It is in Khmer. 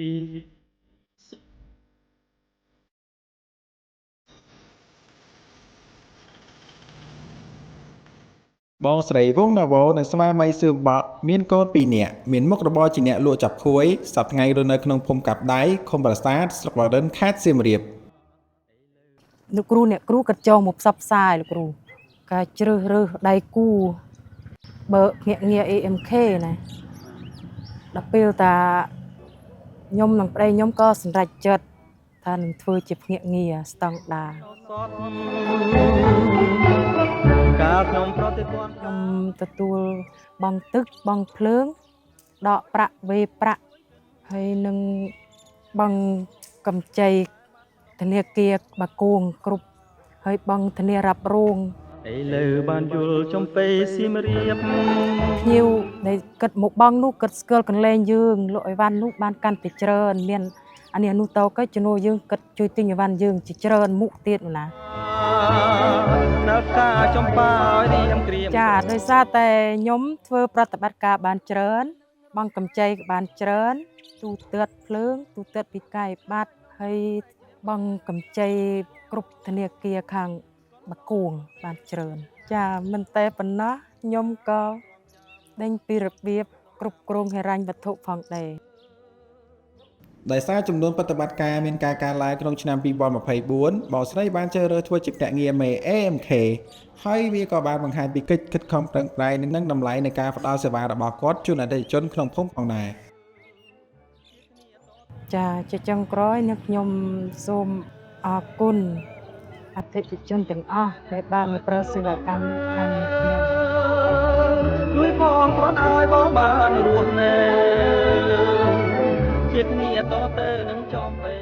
ទី បងស្រីវងណាវ៉ូនិងស្វាមីសឿបក់មានកូន2នាក់មានមុខរបរជាអ្នកលក់ចាប់ខួយសប្តាហ៍ថ្ងៃរស់នៅក្នុងភូមិកាប់ដៃឃុំប្រាសាទស្រុកបារិនខេត្តសៀមរាប។ លោកគ្រូអ្នកគ្រូគាត់ចងមកផ្សព្វផ្សាយលោកគ្រូការជ្រើសរើសដៃគូបើភ្នាក់ងារ AMK ណាដល់ពេលតាខ្ញុំនិងប្តីខ្ញុំក៏សម្រេចចិត្តថានឹងធ្វើជាភ្នាក់ងារស្តង់ដារ កាលខ្ញុំប្រតិព័ន្ធ ខ្ញុំទទួលបង់ទឹកបង់ភ្លើងដកប្រាក់វេប្រាក់ហើយនឹងបង់កម្ចីធនាគារបាគងគ្រប់ហើយបង់ធនារ៉ាប់រង ឥឡូវបានយល់ចំពេសៀមរាប ភ្ញៀវដែលគិតមកបងនោះគិតស្គាល់កន្លែងយើងលក់អីវ៉ាន់នោះបានកាន់តែច្រើនមានអានេះអានោះតក៏ជំនួសយើងគិតជួយទិញអីវ៉ាន់យើងជាច្រើនមុខទៀតណា ដល់ផ្កាចំប៉ាឲ្យរៀមក្រៀម ចាដោយសារតែខ្ញុំធ្វើប្រតិបត្តិការបានច្រើន បងកម្ចីក៏បានច្រើន ទូទាត់ភ្លើង ទូទាត់ពីកាយបាត់ហើយបងកម្ចីគ្រប់ធនាគារខាងបាគងបានច្រើន ចាមិនតែប៉ុណ្ណោះខ្ញុំក៏ដេញពីរបៀបគ្រប់គ្រងហិរញ្ញវត្ថុផងដែរ។ ដោយសារចំនួនប្រតិបត្តិការមានការកើនឡើងក្នុងឆ្នាំ2024បងស្រីបានជ្រើសរើសធ្វើជាភ្នាក់ងារមេ AMK ហើយវាក៏បានបង្ហាញពីកិច្ចខិតខំប្រឹងប្រែងនិងតម្លៃនៃការផ្ដល់សេវារបស់គាត់ជូនអតិថិជនក្នុងភូមិផងដែរ។ ចាជាចុងក្រោយនេះខ្ញុំសូមអរគុណអតិថិជនទាំងអស់ដែលបានមកប្រើសេវាកម្មខាងខ្ញុំ ជួយផងគ្រាន់ឲ្យបងបានរស់នៅជាគ្នាតទៅនឹងចំពេ